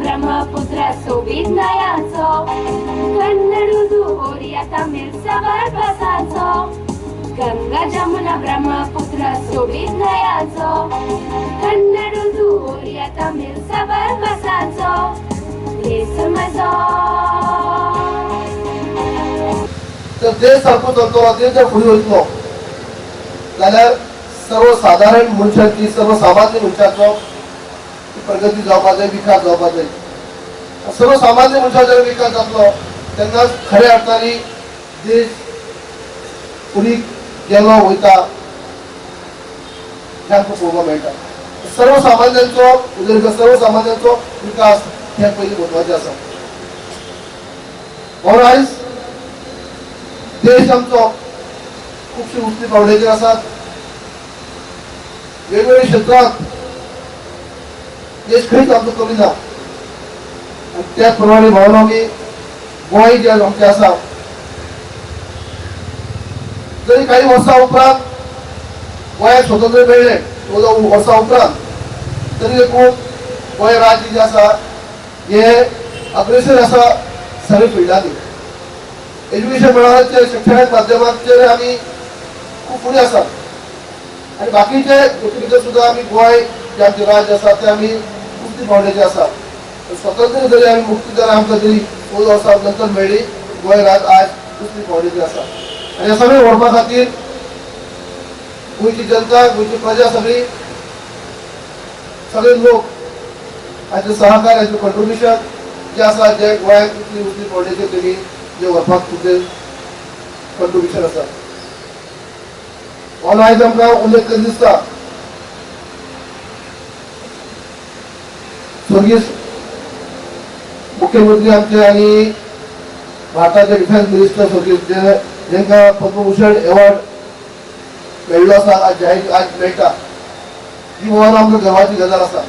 ब्रह्मपुत्र सोबीत न्हंयांचो, कन्नड, उर्दू, ओरिया, तमिळ सबर भासांचो. गंगा, जमुना, ब्रह्मपुत्र सोबीत न्हंयांचो, कन्नड, उर्दू, ओरिया, तमिळ सबर भासांचो. देश म्हजो. तर देश सारको चलतलो, देश जर फुडें वयतलो जाल्यार सर्वसाधारण मनशाची, सर्वसामान्य मनशाचो प्रगती जावपा जाय, विकास जावपा जाय. सर्वसामान्य मनशाचो जर विकास जातलो तेन्नाच खऱ्या अर्थाने देश फुडें गेलो वयता हें आमकां पळोवपाक मेळटा. सर्वसामान्यांचो उदरगत, सर्वसामान्यांचो विकास हें पयलीं म्हत्वाचें आसा. और आयज देश आमचो खुबशे उंचले पावंड्याचेर आसात. वेगवेगळ्या क्षेत्रांत देश खंयच आमचो कमी ना. आनी त्याच प्रमाणे भावना आमी गोंय जें आमचें आसा, जरी काही वर्सां उपरांत गोंयाक स्वतंत्र मेळ्ळें, 14 वर्सां उपरांत, तरी देखून गोंय राज्य जें आसा हें अग्रेसर आसा सगळ्या फिल्डांनी. एज्युकेशन मळाचेर, शिक्षणाच्या माध्यमाचेर आमी खूब फुडें आसात आनी बाकीचे गोश्टी भितर सुद्दां आमी गोंय जें आमचें राज्य आसा तें आमी उंचले पावंड्याचेर आसा. स्वतंत्र जरी आमी मुक्ती जर आमकां जरी 14 वर्सां नंतर मेळ्ळी, गोंय राज्य आज उंचले पावंड्याचेर आसा. आनी हें सगळें व्हरपा खातीर गोंयची जनता, गोंयची प्रजा, सगळी, सगळे लोक हाचे सहकार, हाचें कंट्रिब्युशन जें आसा, जें गोंयांत इतली उंचली पावंड्याचेर तेणी जे व्हरपाक तुजें कंट्रिब्युशन आसा. म्हणून आयज आमकां उल्लेख करीत दिसता, स्वर्गीय मुख्यमंत्री आमचे आनी भारताचे डिफेन्स मिनिस्टर स्वर्गीय जांकां पद्मभूषण एवॉर्ड मेळ्ळो आसा, आज जाहीर आज मेळटा, ही म्हणून आमकां गर्वाची गजाल आसा.